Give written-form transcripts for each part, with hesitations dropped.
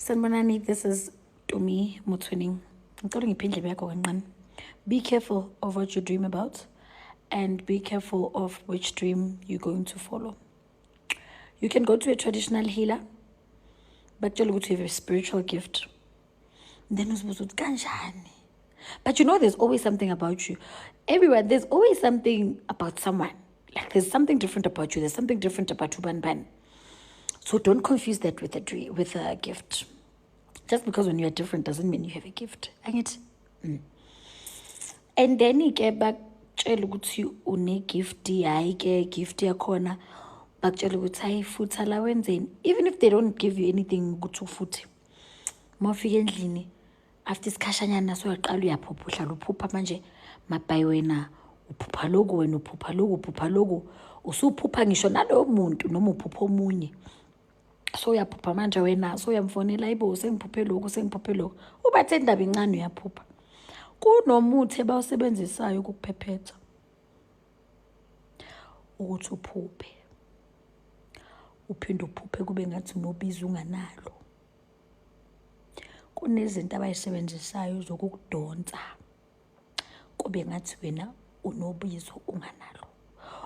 Sanibonani, this is Tumi Motsoeneng. Ngicela ungiphe indlebe yakho kancane. Be careful of what you dream about and be careful of which dream you're going to follow. You can go to a traditional healer, bakutshela ukuthi you have a spiritual gift. Then uzibuza ukuthi kanjani? But you know there's always something about you. Everywhere there's always something about someone. Like there's something different about you. There's something different about uban ban. So don't confuse that with a dream, with a gift. Just because when you're different doesn't mean you have a gift. Angithi? And then ke bakutshela ukuthi une-gift, hayi ke gift yakhona bakutshela ukuthi hayi futha la wenzeni. Even if they don't give you anything ukuthi ufuthe. Uma ufika endlini after isikhashanyana soyaqala uyaphupha, uhlala uphupha manje mabhayi wena uphupha lokhu, wena uphupha lokhu, uphupha lokhu, usuphupha ngisho naloyo muntu noma uphupha omunye. So uyaphupha manje wena, so uyamfonela, ayibo sengiphuphe lokhu, sengiphuphe lokhu. Ubathe indaba incane uyaphupha. Kunomuthi abawusebenzisayo ukukuphephetha ukuthi uphuphe, uphinde uphuphe kube ngathi unobizo unganalo. Kunezinto abayisebenzisayo zokukudonsa kube ngathi wena unobizo unganalo.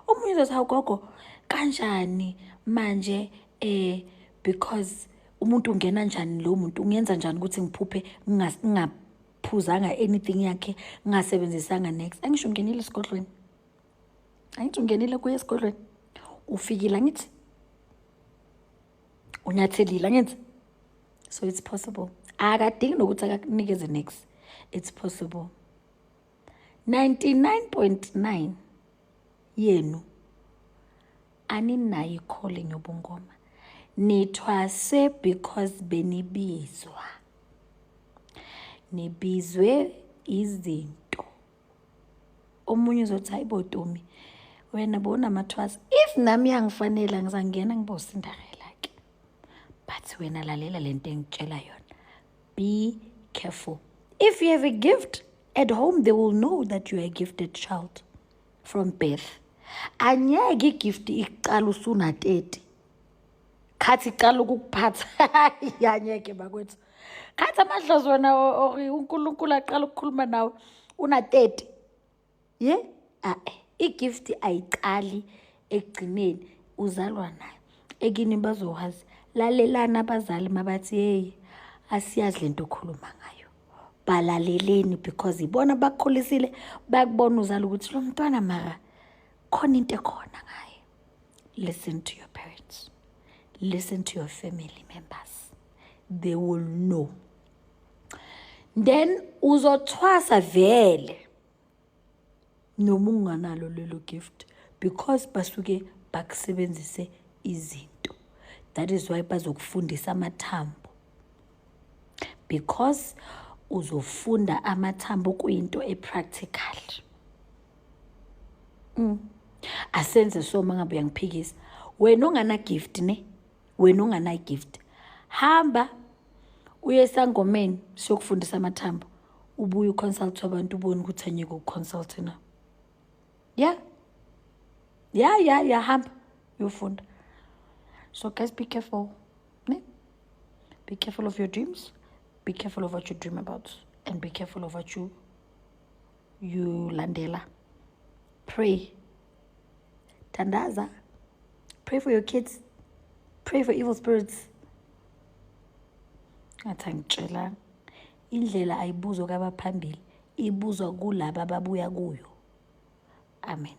Omunye uzothi, hawu gogo, kanjani manje, because umuntu ungena njani, lo muntu ungenza njani ukuthi ngiphuphe ngingaphuzanga anything yakhe, ngingasebenzisanga next? Angisho ungenile esigodlweni, angithi ungenile kuye esigodlweni, ufikile, angithi unyathelile, angithi? So it's possible. Akadingi nokuthi akakunikeze next, it's possible. 99.9 yenu aninayo i-calling yobungoma, nithwase because benibizwa, nibizwe izinto. Omunye uzothi, hayi bo Tumi, wena bowunamathwasa. If nami yangifanela ngizangena ngibe uCinderella ke, but wena lalela lento engitshela yona. Be careful. If you have a gift at home, they will know that you are a gifted child from birth. Anyeke i-gift iqala usuna 30, khathi iqala ukukuphatha. Yanyeke bakwethu, khathi amadlozi wena or uNkulunkulu aqala ukukhuluma nawe una 30 ye a i-gift ayiqali ekugcineni, uzalwa nayo. Ekini bazowazi. Lalelani abazali mabathi, hey, asiyazi lento okhuluma ngayo. Balaleleni because ibona bakukhulisile, bakubona uzala ukuthi lo mntwana mara khona into ekhona ngaye. Listen to your parents, listen to your family members, they will know. Then uzothwasa vele noma unganalo lelo gift because basuke bakusebenzise izinto. That is why bazokufundisa amathambo, because uzofunda amathambo kuyinto e-practical. Asenze so mangabe uyangiphikisa wena ongana gift ne, wena ongana gift, hamba uye esangomeni siyokufundisa amathambo, ubuye u-consult abantu, ubone ukuthi anyeke uku-consult na. Ya, hamba uyofunda. So guys, be careful ne, be careful of your dreams, be careful of what you dream about and be careful of what you landela. Pray, thandaza, pray for your kids, pray for evil spirits. Ngathi angitshelanga, indlela ayibuzwa kwabaphambili, ibuzwa kulaba ababuya kuyo. Amen.